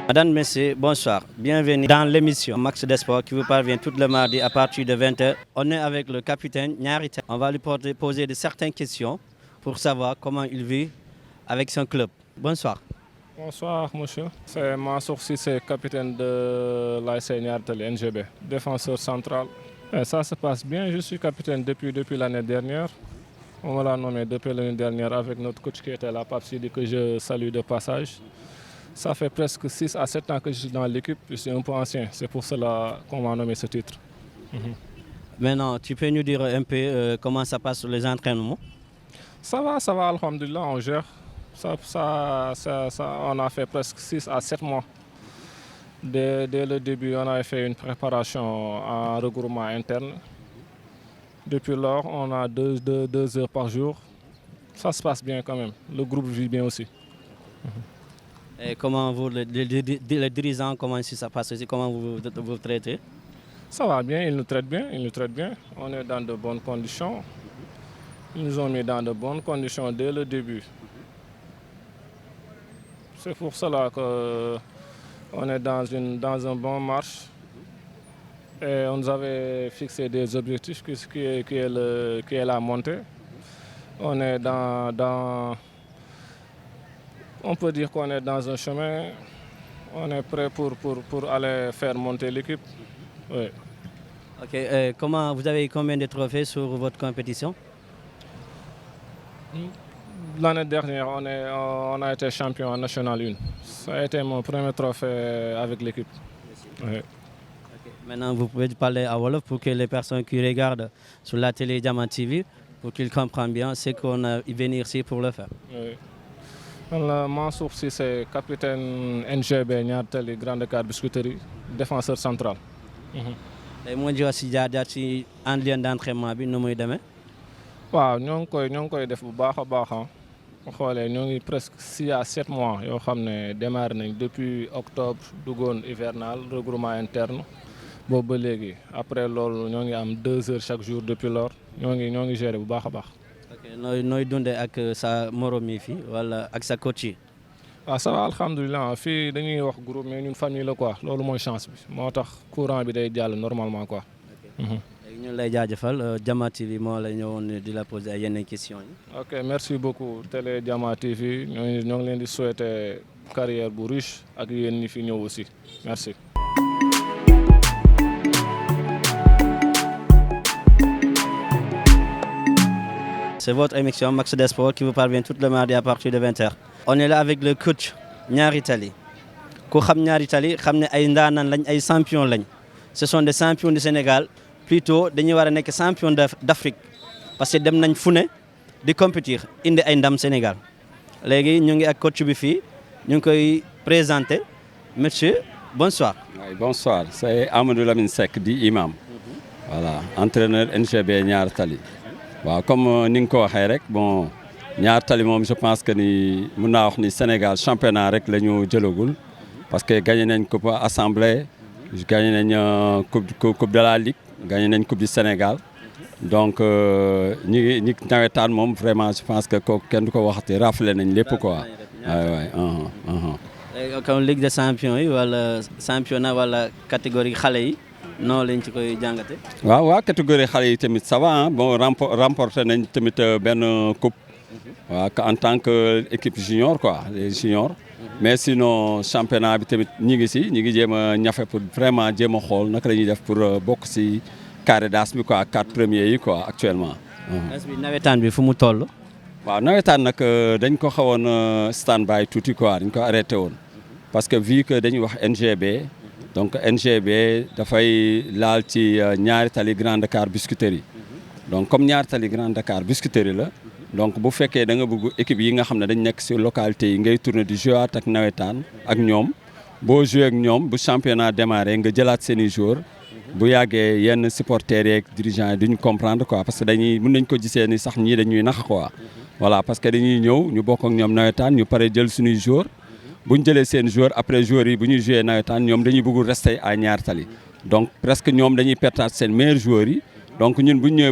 Madame, Messieurs, bonsoir. Bienvenue dans l'émission Max des Sports qui vous parvient tout le mardi à partir de 20h. On est avec le capitaine Niary Tally. On va lui poser de certaines questions pour savoir comment il vit avec son club. Bonsoir. Bonsoir, monsieur. C'est Mansour Cissé, capitaine de l'ASC Niary Tally NGB, défenseur central. Et ça se passe bien. Je suis capitaine depuis l'année dernière. On me l'a nommé depuis l'année dernière avec notre coach qui était là, Pape Sidi, que je salue de passage. Ça fait presque 6 à 7 ans que je suis dans l'équipe. Je suis un peu ancien. C'est pour cela qu'on m'a nommé ce titre. Maintenant, tu peux nous dire un peu comment ça passe sur les entraînements? Ça va, alhamdulillah, on gère. On a fait presque 6 à 7 mois. Dès le début, on avait fait une préparation en regroupement interne. Depuis lors, on a 2 heures par jour. Ça se passe bien quand même. Le groupe vit bien aussi. Et comment vous, les dirigeants, comment ça passe aussi? Comment vous traitez? Ça va bien, ils nous traitent bien, On est dans de bonnes conditions. Ils nous ont mis dans de bonnes conditions dès le début. C'est pour cela qu'on est dans un bon marche. Et on nous avait fixé des objectifs qui est la montée. On est on peut dire qu'on est dans un chemin. On est prêt pour aller faire monter l'équipe. Oui. Ok. Vous avez combien de trophées sur votre compétition? L'année dernière, on a été champion en National 1. Ça a été mon premier trophée avec l'équipe. Oui. Maintenant, vous pouvez parler à Wolof pour que les personnes qui regardent sur la télé Diamant TV, pour qu'ils comprennent bien ce qu'on a venu ici pour le faire. Oui. Mansour Cissé, capitaine NGB Niary Tally Grand Dakar Biscuiterie, défenseur central. Et moi, je suis déjà ci en lien d'entraînement bi nu muy demee. waaw ñoo ngi koy def bu baax a baax bu xoolee ñoo ngi presque 6 à 7 mois yoo xam ne démarré nañ depuis octobre duggoon hivernal regroupement interne boobu ba léegi après loolu ñoo ngi am 2 heures chaque jour depuis lors ñoo ngi gérer bu baax a baax. ok nooy dundee ak sa morom yi fii wala ak sa coach yi. waaw ça va alhamdulilah fii dañuy wax groupe mais ñun famille la quoi loolu mooy chance bi moo tax courant bi day jàll normalement quoi. léegi ñu lay jaajëfal Diamant TV moo la ñëwoon di la poser ay yenn questions yi. ok merci beaucoup télé Diamant TV ñoo ngi leen di souhaiter carrière bu riche ak yéen ñi fi ñëw aussi merci. C'est votre émission Max des Sports qui vous parvient tout le mardi à partir de 20h. On est là avec le coach Niary Tally. Ku xam Niary Tally xam ne ay ndaanaan lañ ay champion lañ. Ce sont des champions du Sénégal. Plutôt dañuy war a nekk champion d'Afrique parce que dem nañ fu ne di compétir indi ay ndam Sénégal. Léegi ñu ngi ak coach bi fii ñu ngi koy présenter. Monsieur, bonsoir. Oui, bonsoir. C'est Amadou Lamine Seck di imam. Voilà, entraîneur NGB Niary Tally. waaw comme ni nga ko waxee rek bon Niary Tally moom je pense que ni mun naa wax ni Sénégal championnat rek la ñu jëlagul parce que gagné nañ coupe assemblée gagné nañ coupe de la ligue gagné nañ coupe du Sénégal donc ñi nawetaan moom vraiment je pense que kooku kenn du ko waxati raflé nañ lépp quoi. waaw comme Ligue des champions yi wala championnat wala catégorie xale yi. non lañ ci koy jàngate. waaw catégorie xale yi tamit ça va bon remporté nañ tamit benn coupe. waaw en tant que équipe junior quoi les juniors. mais sinon championnat bi tamit ñi ngi jéem a ñafe pour vraiment jéem a xool naka la ñuy def pour bokk si carré d'as bi quoi 4 premiers yi quoi actuellement. est-ce que nawetaan bi fu mu toll. waaw nawetaan nag dañ ko xawoon stand by tuuti quoi dañ ko arrêté woon parce que vu que dañuy wax NGB. donc NGB dafay laal ci Niary Tally Grand Dakar Biscuiterie donc comme Niary Tally Grand Dakar Biscuiterie la donc bu fekkee da nga bëgg équipe yi nga xam ne dañ nekk ci localité yi ngay tourner di jouer ak nawetaan ak ñoom boo jouer ak ñoom bu championnat démarré nga jëlaat seeni joueurs bu yàggee yenn supporters yeeg dirigeants yi duñ comprendre quoi parce que mën nañ ko gisee ni sax ñii dañuy nax quoi voilà parce que dañuy ñëw ñu bokk ak ñoom nawetaan ñu pare jël suñuy joueurs bu ñu jëlee seen joueur après joueurs yi bu ñuy joué nawetaan ñoom dañuy bëgg rester à Niary Tally donc presque ñoom dañuy pertaat seen meilleurs joueurs yi donc ñun bu ñu ñëwee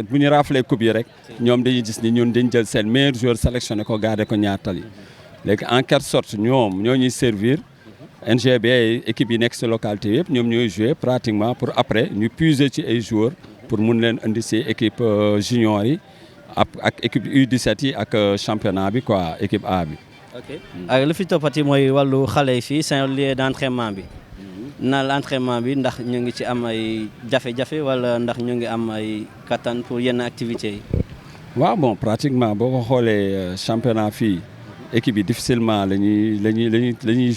bu ñu raflee coupe yi rek ñoom dañuy gis ni ñun dañ jël seen meilleurs joueurs sélectionné ko garder ko Niary Tally léegi en quelque sorte ñoom ñoo ñuy servir NGB équipe yi nekk si localité yëpp ñoom ñooy jouer pratiquement pour après ñu puiser ci ay joueurs pour mun leen indi si équipe junior yi ak équipe U17 yi ak championnat bi quoi équipe A bi. ok ak lu fi toppati mooy wàllu xale yi fii seen lieu d'entraînement bi. na l'entraînement bi ndax ñu ngi ci am ay jafe-jafe wala ndax ñu ngi am ay kattan pour yenn activités yi. waaw bon pratiquement boo ko xoolee championnat fii équipe yi difficilement la ñuy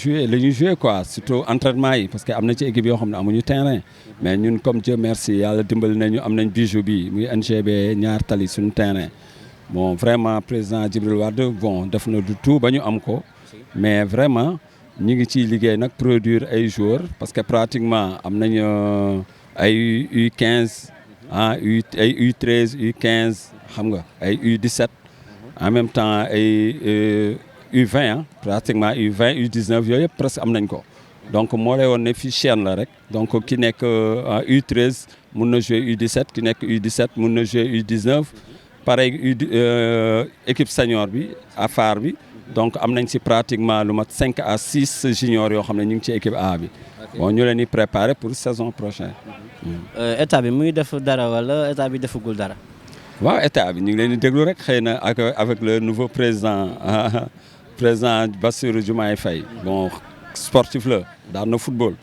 jouer quoi surtout entraînement yi parce que am na ci équipe yoo xam ne amuñu terrain mais ñun comme Dieu merci yàlla dimbali nañu am nañ bijou bi muy NGB ñaar tali suñu terrain bon vraiment président Djibril Wade bon def na du tout ba ñu am ko mais vraiment ñu ngi ciy liggéey nag produire ay joueurs parce que pratiquement am nañu ay U15 ay U13 U15 xam nga ay U17 en même temps ay U20 pratiquement U20 U19 yooyu yëpp presque am nañ ko donc moo lay woon ne fii chaîne la rek donc ki nekk U13 mun na jouer U17 ki nekk U17 mun na jouer U19 pareil équipe senior bi à phare bi donc am nañ si pratiquement lu mat 5 à 6 juniors yoo xam ne ñu ngi ci équipe A bi bon ñu leen di préparer pour saison prochaine. état bi muy def dara wala état bi defagul dara. waaw état bi ñu ngi leen di déglu rek xëy na avec le nouveau président Bassirou Diomaye Faye bon sportif la daan na football.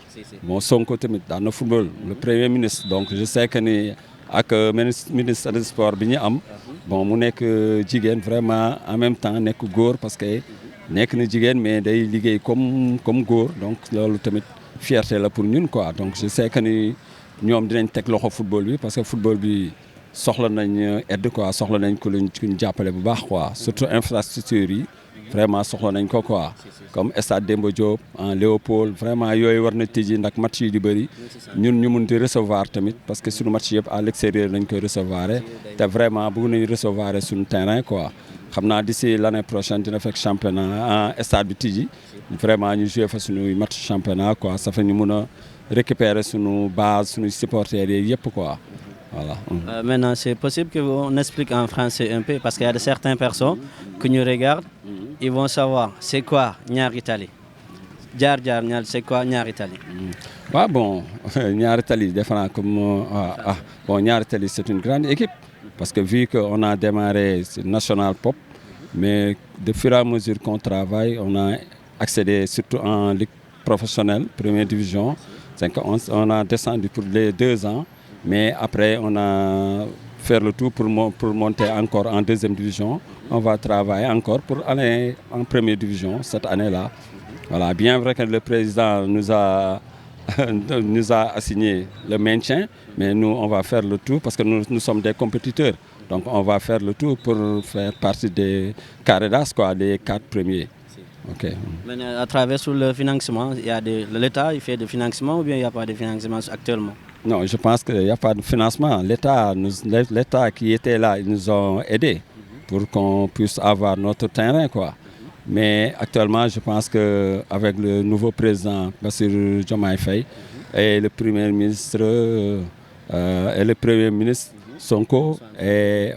bon Sonko tamit daan na football le premier ministre donc je sais que ni ak ministre des sports bi ñu am. bon mu nekk jigéen vraiment en même temps nekk góor parce que nekk na jigéen mais day liggéey comme góor donc loolu tamit fierté la pour ñun quoi donc je sais que ni ñoom dinañ teg loxo football bi parce que football bi soxla nañ aide quoi soxla nañ ku ñu jàppale bu baax quoi surtout infrastructure yi vraiment soxla nañ ko quoi comme stade Demba Diop en Léopold vraiment yooyu war na tijji ndax match yi di bëri ñun ñu mun di recevoir tamit parce que suñu match yëpp à l'extérieur lañ koy recevoir te vraiment bëgg nañu recevoir suñu terrain quoi xam naa d'ici l'année prochaine dina fekk championnat en stade bi tijji vraiment ñu jouer fa suñuy match championnat quoi ça fait ñu mun a récupérer suñu base suñu supporters yi yëpp quoi voilà. Maintenant c'est possible qu'on explique en français un peu parce qu'il y a de certaines personnes qui nous regardent. Ils vont savoir c'est quoi Ñaari Tali. C'est quoi Ñaari Tali. Ouais, bon, Ñaari Tali, bon, Ñaari Tali, c'est une grande équipe. Parce que vu qu'on a démarré National Pop, mais de fur et à mesure qu'on travaille, on a accédé surtout en ligue professionnelle, première division. On a descendu pour les 2 ans, mais après on a fait le tout pour monter encore en deuxième division. On va travailler encore pour aller en première division cette année-là. Voilà, bien vrai que le président nous a assigné le maintien, mais nous, on va faire le tout parce que nous sommes des compétiteurs. Donc, on va faire le tout pour faire partie des carrés d'as, quoi, des 4 premiers. Okay. Mais à travers le financement, l'État il fait du financement ou bien il n'y a pas de financement actuellement? Non, je pense qu'il n'y a pas de financement. L'État qui était là, ils nous ont aidés pour qu'on puisse avoir notre terrain, quoi. Mais actuellement, je pense qu'avec le nouveau président Bassirou Diomaye Faye et le premier ministre Sonko et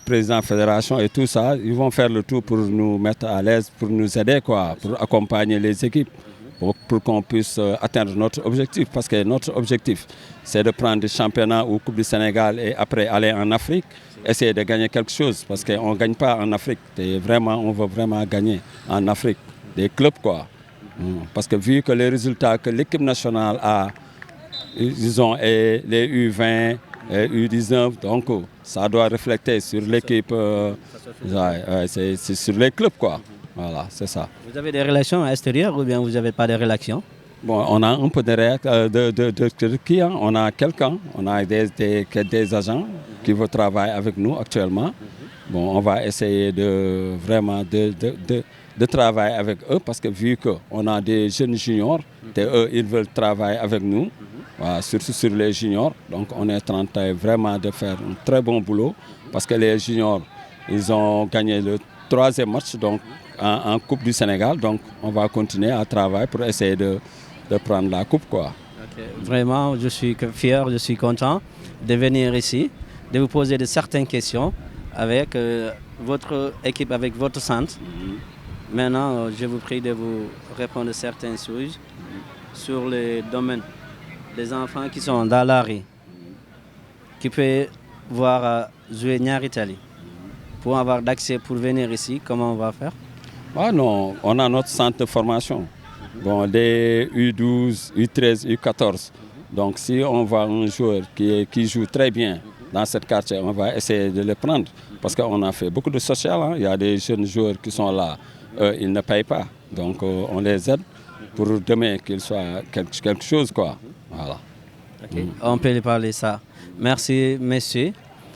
président de la fédération et tout ça, ils vont faire le tout pour nous mettre à l'aise, pour nous aider, quoi, pour accompagner les équipes, pour qu'on puisse atteindre notre objectif. Parce que notre objectif, c'est de prendre des championnats ou Coupe du Sénégal et après aller en Afrique, essayer de gagner quelque chose. Parce qu'on ne gagne pas en Afrique. On veut vraiment gagner en Afrique, des clubs, quoi. Parce que vu que les résultats que l'équipe nationale a, ils ont les U20, U19, donc ça doit refléter sur l'équipe, c'est sur les clubs, quoi. Voilà, c'est ça. Vous avez des relations extérieures ou bien vous n'avez pas de relations? Bon, on a un peu de clients, on a quelqu'un, on a des agents qui veulent travailler avec nous actuellement. Bon, on va essayer de vraiment de travailler avec eux parce que vu qu'on a des jeunes juniors, eux, ils veulent travailler avec nous. Voilà, surtout sur les juniors. Donc on est en train vraiment de faire un très bon boulot parce que les juniors, ils ont gagné le 3e match donc, en Coupe du Sénégal. Donc on va continuer à travailler pour essayer de prendre la coupe, quoi. Okay. Vraiment, je suis fier, je suis content de venir ici, de vous poser de certaines questions avec votre équipe, avec votre centre. Maintenant, je vous prie de vous répondre certaines choses sur les domaines des enfants qui sont dans la rue, qui peuvent voir jouer Niary Tally. Pour avoir d'accès pour venir ici, comment on va faire? Ah non, on a notre centre de formation. Bon, des U12, U13, U14. Donc si on voit un joueur qui joue très bien dans ce quartier, on va essayer de le prendre. Parce qu'on a fait beaucoup de social. Hein. Il y a des jeunes joueurs qui sont là, ils ne payent pas. Donc on les aide pour demain qu'ils soient quelque chose, quoi. Voilà. Okay. On peut lui parler ça. Merci, messieurs.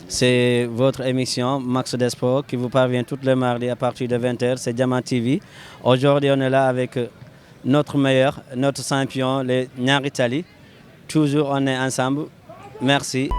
C'est votre émission Max des Sports qui vous parvient tous les mardis à partir de 20h. C'est Diamant TV. Aujourd'hui, on est là avec notre meilleur, notre champion, les Niary Tally. Toujours, on est ensemble. Merci.